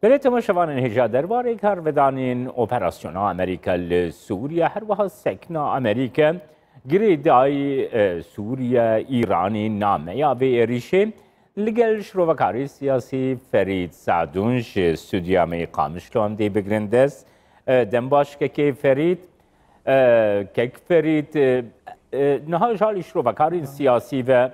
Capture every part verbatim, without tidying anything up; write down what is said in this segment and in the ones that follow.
Belê temaşevanên hêja derbarê karvedanên operasyona Amerîka li Sûriye, her wiha sekna Amerîka girêdayî, e, Sûriye, Îranî nameya vê êrîşê li gel şirovekarê siyasî Ferîd Sadûn ji stûdyoya me yê Qamişlo em dê bigrin dest. E, dem baş kekê Ferîd. E, kek Ferîd, e, e, niha ji alî şirovekarên siyasî ve,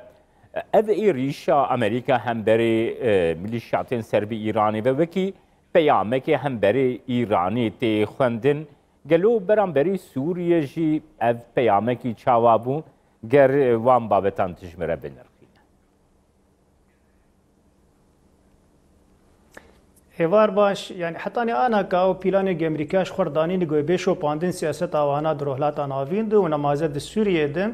e, ev êrîşa Amerîka hemberî, e, milîşyatên ser bi Îranê ve wekî peyamekê hemberî Îranê tê xwendin. Gelo beramberî Sûriye jî ev peyamekî çawa bû? Ger, e, wan babetan tu ji me re binirxîne. Êvar baş, yani hetanî anaka ew planê ku Amerîka ji xwe re danîne ku bê şopandin siyaseta wana di Rojhilata Navîn de û nemaze di Sûriyê de,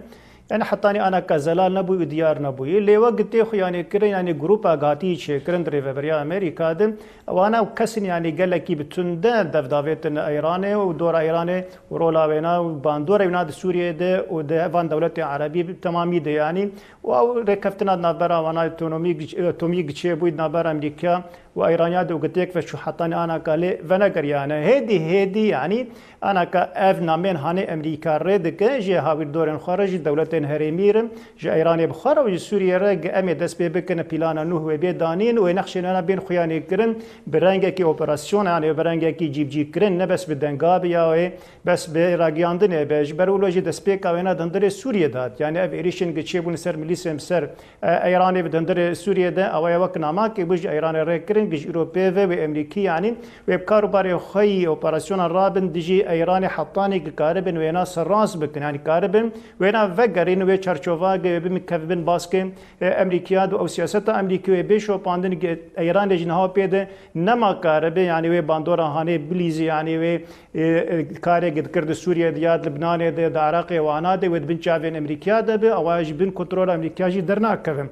yani hetanî anaka zelal nebû û diyar nebûyî. Lê wek tê xwe yani kirin, yani grûpa ku hatiye çêkirin di Rêveberiya Amerîka de, wana û kesin yani gelekî bi tund de dev davêtin Îranê û dora Îranê û rola wêna û bandora wêna di Sûriyê de û di van dewletên Erebî bi temamî de yani. Û ew rêkeftina di navbera wana atomî giç-, atomî giçê bûyî di navbera Amerîka û Îraniya de û gitêk ve çû hetanî anaka lê venegeriyane. Hêdî, hêdî, yanî anaka ev namên hanê Amerîka rê dike, ji hawîrdorên xwe re, ji dewletên herêmî re, ji Îranê bi xwe re û ji Sûriyê re, ge em ê dest pê bikin plana nû wê bê danîn û ê nexşên wana bên xuyanê kirin, bi rengekî operasyona, yanî bi rengekî cîbicîkirin, ne bes bi denga be ya wê, bes bi ragiyandinê be. Ji ber wilo jî destpêka wêna di hundirê Sûriyê de hat. Yani ev êrîşên giçê bûn ser milîsên bi ser, e, Îranê bi di hundirê Sûriyê de, awaya wek namakê bû ji Îranê rê kirin, giş îro pê ve wê Amerîkî, yani wê bi kar û barê xwe yî operasyona rabin dijî Îranê hetanî ki karibin wêna serrast bikin. Yani karibin wêna vegerîn wê çarçova ge wê bimikevibin baskê, e, Amerîkiya de ew siyaseta Amerîkî wê bê şopandin ge Îranê ji niha pê de nema karibe, yani wê bandora hanê bilîzî, yani wê e, e, karê dikir di Sûriyê de ya di Libnanê de, di Iraqê wana de wê di bin çavên Amerîkiya de be, ewa ji bin kontrola Amerîkiya jî dernakeve.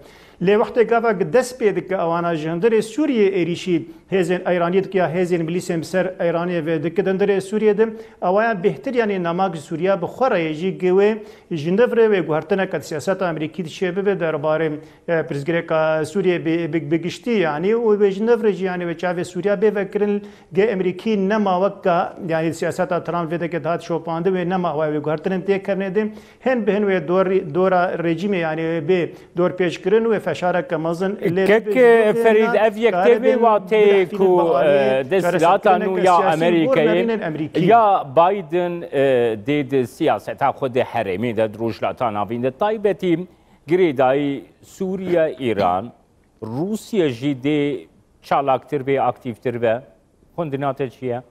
Lê wextê gava dest pê dike ewana ji hundirê Sûriyê êrîşî hêzên Îranî dike ya hêzên milîsên bi ser Îranê ve dike di hundirê Sûriyê de, ewayan bêhtir yanî namak ji Sûriya bi xwe re ye jî gi wê ji niv re wê guhertineke di siyaseta Amerîkî dişê bibe derbarê e, pirsgirêka Sûriyê bi, bi, bi giştî, yanî, û wê ji niv re jî, yanî, wê çavê Sûriya bê vekirin, ge Amerîkî nema weka, yanî, siyaseta Trump vê deke dihat şopandin, wê nema, wê guhertinên têkevnê de, hin bi hin wê dor-, dora rejîmê, yanî, wê bê dorpêçkirin, wê feşareke mezin lê Kek, bibe, ji bo Ferîd, vêna ev yek tê karibin vê wateyê bilehfînin ku, bi aliyê e, desthilata çareserkirineke nû ya siyasî û Amerîkayê, gormerînên Amerîkî. Ya Biden, e, dê di siyaseta xwe de herêmî de, di Rojhilata Navîn de, taybetî girêdayî Sûriye, Îran, Rûsya jî dê çalaktir be, aktîftir be. Xwendina te çi ye?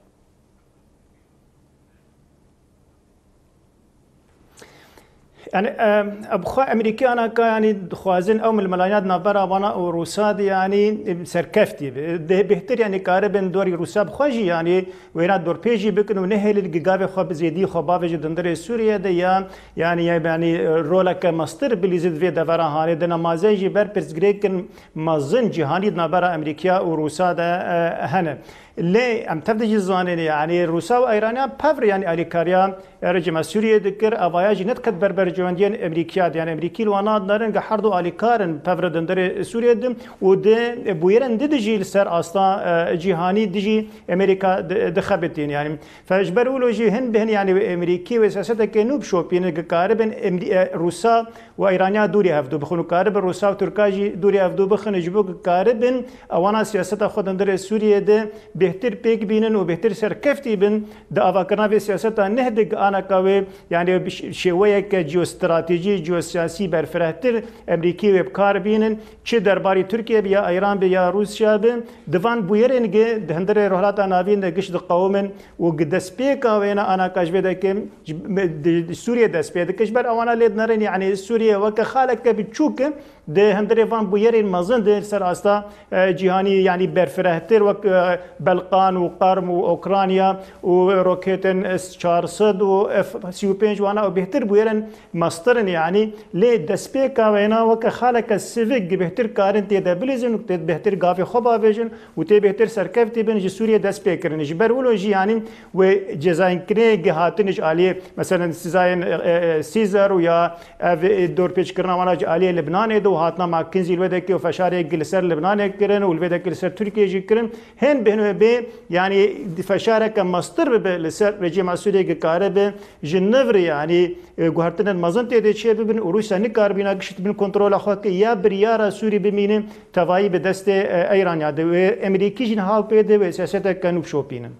Yani, em, bi xwe Amerîkî anaka, yani, dixwazin ew milmelaniya di navbera vana û Rûsa de, yani, em, serkeftî be. Dê bêhtir, yani, karibin dorî Rûsa bi xwe jî, yani, wêna dorpêjî bikin û nehêlin gi gavê xwe bi zêdî xwe bavêje di hundirê Sûriye de ya, yani, ya, yani, roleke mestir bilîzin di vê devera hanê de nemaze jî ber pirsgirêkin mezin cîhanî di navbera Amerîkiya û Rûsa de, e, hene. Lê em tev de jî zanîn, yani, Rûsa û Îraniya pevr, yani, alîkariya rejîma Sûriyê dikir, evaya jî nediket ber berjewendiyên Amerîkiya de. Yani, Amerîkî li wana dinerin ge her du alîkar in pevre di hundirê Sûriyê de û di bûyerên di dijî li ser asta, e, cîhanî dijî Amerîka di-, dixebitîn. Yani, fe ji ber wilo jî hin bi hin, yani, wê Amerîkî wê siyaseteke nû bişopîne, ge karibin Emrî-, e, Rûsa û Îraniya dûrî hevdû bixin û karibin Rûsa û Tirka jî dûrî hevdû bixin, ji bo ku karibin ewana siyaseta xwe di hundirê Sûriyê de bêhtir pêk bînin û bêhtir serkeftî bin di avakirina vê siyaseta neh de anaka wê, yani bi ş-, şêweyeke ciyostratejî, ciyosiyasî berfirehtir Amerîkî wê bi kar bînin, çi derbarî Tirkiye bi ya Îran bi ya Rûsya bi, di van bûyerên gi di hundirê Rojhilata Navîn de giş diqewimin û gi destpêka wêna anaka ji vê deke ji, me, di, di Sûriyê dest pê dike. Ji ber ewana lê dinerin, yani Sûriye weke xaleke biçûk e, di hundirê van bûyerên mezin di ser asta, e, cîhanî, yani berfirehtir wek, e, Belqan û Qarm û Okrayna û roketên S çar sed û F sî û pênc wana û bêhtir bûyerên mestir in, yani lê destpêka wêna weke xaleke sivik gi bêhtir karin tê de bilîzin û tê bêhtir gavê xwe bavêjin û tê bêhtir serkeftî bin ji Sûriyê dest pê kirin. Ji ber wilo jî, yanî, wê cezayînkirinê gi hatine ji aliyê, meselen, sîzayên, e, e, Sîzer û ya ev, e, dorpêçkirina wana ji aliyê Libnanê de û hatina McKinsey li wê dekê û feşarê gi li ser Libnanê kirin û li vê dekê li ser Tirkiye jî kirin. Hin bihno bê, yanî feşareke mestir bibe li ser rejîma Sûriyê gi karibe ji niv re, yanî, e, guhertinên mezin tê de çêbibin û Rûsya nikaribîna gişt bin kontrola xwe ke ya biryara Sûrî bimîne tevayî bi destê, e, Îran ya de. Wê Emerîkî jî niha pê de wê siyaseteke nû bişopînin.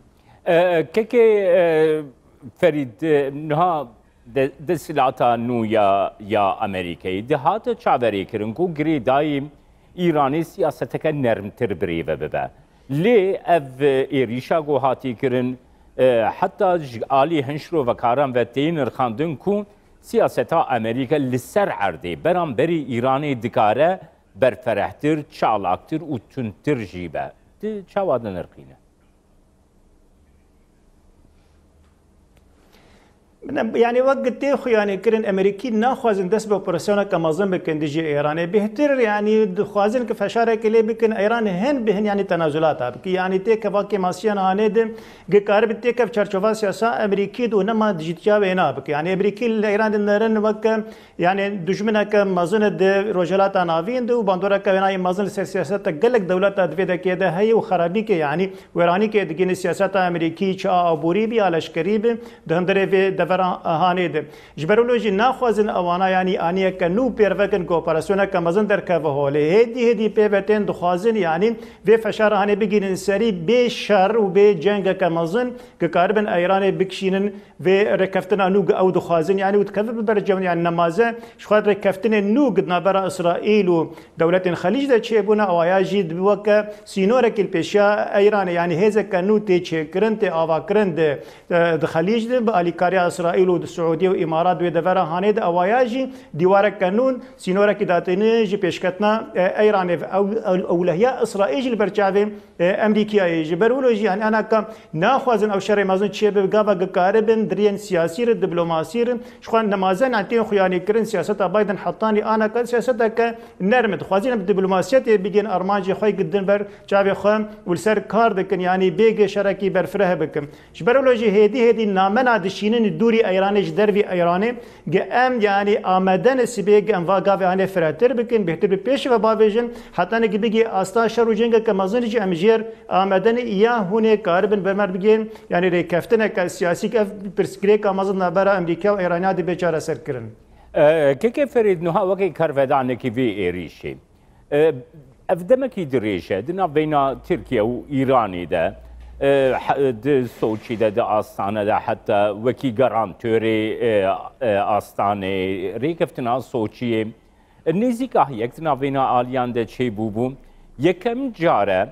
E, kekê, e, Ferîd, e, niha de-, desthilata nû ya, ya Amerîkayê dihate çaverêkirin ku girêdayî Îranê siyaseteke nermtir birêve bibe. Lê ev, e, êrîşa ku hatî kirin, e, heta ji alî hin şirovekaran ve tê nirxandin ku siyaseta Amerîka li ser erdê beramberî Îranê dikare berferehtir, çalaktir û tundtir jî be. Tu çawa dinirxîne? Min, yanî wek tê xuyanî kirin, Emerîkî naxwazin dest bi operasyoneke mezin bikin dijî Îranê. Bêhtir, yanî dixwazin ki feşareke lê bikin, Îran hin bi hin, yanî tenazulata bike. Yanî têkeva kêmasiyan hanê de, gi karibi têkev çerçova siyasa Emerîkî de û nema dijîtiya wê nabike. Yanî Emerîkî li Îran dinêrin weke, yanî, dijmineke mezin di Rojhilata Navîn de û bandoreke wênayê mezin li ser siyaseta gelek dewleta di vê dekê de heye û xerabîkê, yanî, wêranîkê digihîne siyaseta Amerîkî, çi a aborî bî, ya leşkerî bi, di hundirê vê devera hanê de. Ji ber wilo jî naxwazin ewana, yanî, aniyeke nû pêrvekin ku operasyoneke mezin derkeve holê. Hêdî hêdî pê ve tên dixwazin, yanî, vê feşara hanê bigihînin serî bê şer û bê cengeke mezin, ki karibin Îranê bikişînin vê rêkeftina nû, ew dixwazin, yanî, û dikeve bi bercewin, yanî nemaze ji xwe rêkeftinên nû di navbera Îsraîl û dewletên Xelîc de çêbûne, awaya jî dibe weke sînorekî li pêşiya Îranê, yanî hêzeke nû tê çêkirin, tê avakirin di, di Xelîc de, bi alîkariya Îsraîl û di Siûdî û Îmarat wê devera hanê de, awaya jî dîwareke nû, sînorekî datîne ji pêşketina, e, Îranê ve. Ew, ew, ewlehiya Îsraîl jî li ber çavê e, Emerîkiyayê. Ji ber wilo jî, yanî, anaka naxwazin ew şerê mezin çêbe, gava gikaribin di riyên siyasî re, diplomasî re, ji xwe nemazen, yanî, tên xuyanî kirin, siyaseta Biden hetanî anaka siyaseteke nerm e. Dixwazin em diplomasiyetê bigên armancê xwe gidin ber çavê xwe û li ser kar dikin, yanî bêgê şerekî berfireh bikin. Ji ber wilo jî hêdî hêdî namena dişînin dûrî Îranê, ji dervî Îranê, gi em, yanî, amade ne sibê gi em va gavê hanê firehtir bikin, bêhtir bi pêş ve bavêjin, heta ne gi bigî asta şer û cengeke mezin jî em jêr amade ne ya hûnê karibin ber me bigên, yanî rêkeftineke siyasî, ev pirsgirêka mezin navbera Amerîka û Îranê dibê çareserkirin. E, Keke Ferîd, niha wekî karvedanekî vê êrîşê. E, ev demekî dirêj e di navbeyna Tirkiye û Îranê de, e, he-, di Soçî de, di Astane de, heta wekî garantorê, e, e, Astanê, rêkeftina Soçiyê, e, nêzîka yek di navbeyna aliyan de çêbûbû. Yekem car e,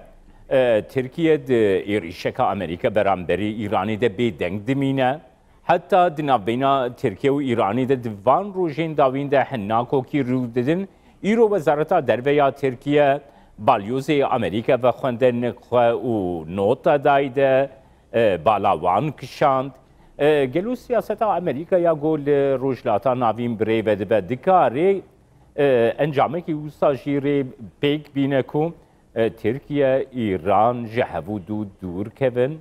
e, Tirkiye di êrîşeka Amerîka beramberî Îranê de bêdeng dimîne. Heta di navbeyna Tirkiye û Îranê de di van rojên dawîn de hin nakokî rû didin. Îro Wezareta Derve ya Tirkiye balyozê Amerîka vexwendin xwe û nota dayî de, e, bala wan kişand. E, gelo siyaseta Amerîka ya ku li Rojhilata Navîn birêve dibe, dikare, e, encamekî wisa jî rê pêk bîne ku, e, Tirkiye, Îran ji hevû dû dûr kevin?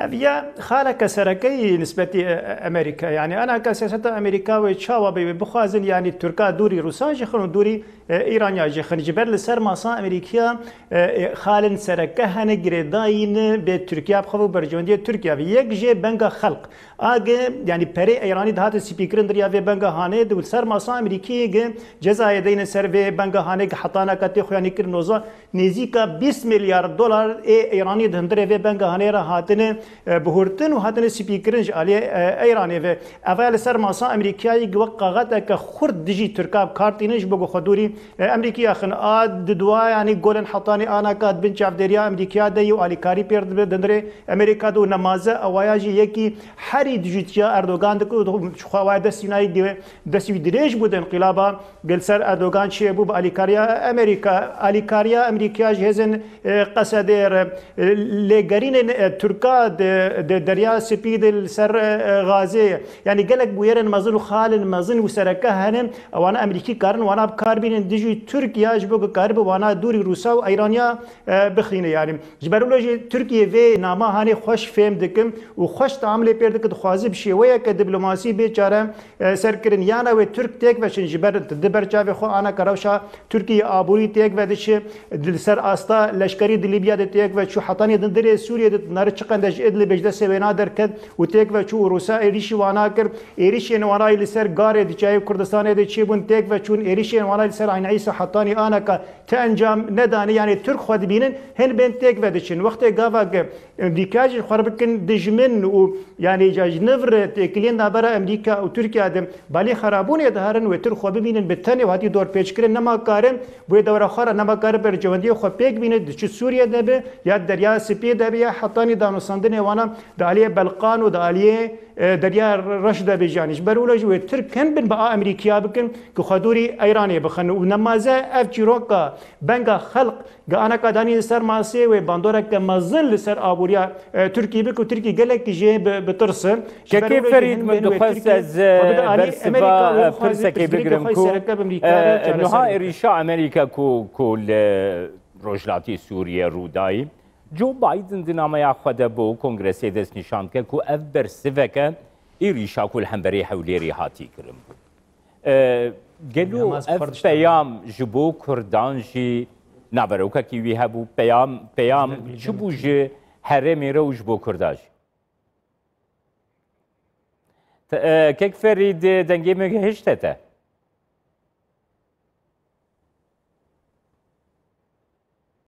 Ev ya xaleke sereke yî nisbetî, e, e, Amerîka. Yanî anaka siyaseta Amerîka wê çawa bê, wê bixwazin, yanî Tirka dûrî Rûsan jî xin û dûrî, e, Îranya jî xin. Ji ber li ser masa Amerîkiya, e, e, xalên sereke hene girêdayî ne bê Tirkiya bi xwe û berjewendiyê Tirkiya ve. Yek jê benga xelq. A gi, yanî perê Îranî dihate spîkirin di riya vê benga hanê de û li ser masa Amerîkiyê gi cezayê deyne ser vê benga hanê gi hetanaka tê xuyanî kirin noza. Nêzîka bîst milyar dolar ê Îranî di hundirê vê benga hanê re hatine, e, bihurtin û hatine spîkirin ji aliyê, e, Îranê ve. Eva li ser masa Amerîkayê gi wek kaxeteke xurt dijî Tirka bi kar tînin ji bo ku xwedûrî, e, Amerîkaya xin. A di dua, yanî golên hetanî anaka di bin çavdêriya Amerîkaya de yî û alîkarî pêr dibe di hundirê Amerîka de û nemaze ewaya jî yekî herî dijîtiya Erdogan dike û ji xwe ewaya destî nayî destî wî dirêj bû di înqîlaba Gel ser Erdogan çêbû bi alîkariya Amerîka, alîkariya Amerîkaya ji hêzên, e, Qesedê re, e, lêgerînên, e, Tirka di, di Derya Spî de li ser, e, e, Gazê ye. Yanî gelek bûyerên mezin û xalên mezin û sereke hene, ewana Amerîkî karin wana bi kar bînin. dijî Tirkiye ji bo ku karibe wana dûrî Rûsa û Îraniya, e, bixîne. Yanî ji ber wilo jî Tirkiye vê nama hanê xweş fêm dikim û xweş teamilê pê dikin, dixwaze bi şêweyeke diplomasî bê çare, e, serkirin. Yana wê Tirk têk veçin ji ber di ber çavê xwe anaka rewşa Tirkiye aborî têk ve diçi, di ser asta leşkerî di Libya de têk ve çû, hetanî di dirê Sûriyê de nari çiqende ji Idlibê ji destê wêna derket û têk ve çû û Rûsa êrîşî wana kir. Êrîşên wana yî li ser garê di çiyayê Kurdistanê de çêbûn têk ve çûn. Êrîşên wana li ser Eyn Îsa hetanî anaka ti encam nedane. Yanî Tirk xwe dibînin hin bên têk ve diçin. Wextê gava ki Emrîka jî xwe bikin dijmin û yanî ji nivr têkiliyên navbera Emrîka û Tirkiye de balê xerabûnê diherin wê Tirk xwe bibînin bi tenê û hatî dorpêçkirin nema karin wê dewra xwe re nema karin berjewendiyê xwe pêk bîne, diçi Sûriye de be ya Derya Spî de be ya hetanî danûstandinê wana di aliyê Belqan û di aliyê, e, Derya Reş de be jî. Yanî ji ber wilo jî wê Tirk hin bin bi a Emrîkiya bikin ku xwe dûrî Îranê bixin û nemaze ev çîroka benga xelq Ga anaka danî li ser masê wê bandoreke mezin li ser aboriya, e, Tirkî bik û Tirkî gelekî jê bi, bitirsin. Ji ber Kekê wilo jî Ferîd, hin min bên wê dixwest Tirkî ez, e, xwe bide alî bersiva, Amerîka û e, xwazî pirseke pirsgirêkê bigrim xwe ku, sereke bi Amerîka e, re niha çare êrîşa Amerîka ku, ku li rojhilatê Sûriyê rû dayî, Joe Biden di nameya xwe de bo Kongresê destnîşan dike ku ev bersiveke êrîşa ku li hemberî Hewlêrê hatî kirin bû. E, gelo Namaz ev xwar diştan. Peyam ji bo Kurdan jî naverokekî wî hebû. Peyam, peyam Ji ber çi bû ji herêmê re û ji bo Kurda jî? Te, e, Kek Ferîd, dengê min gehişte te?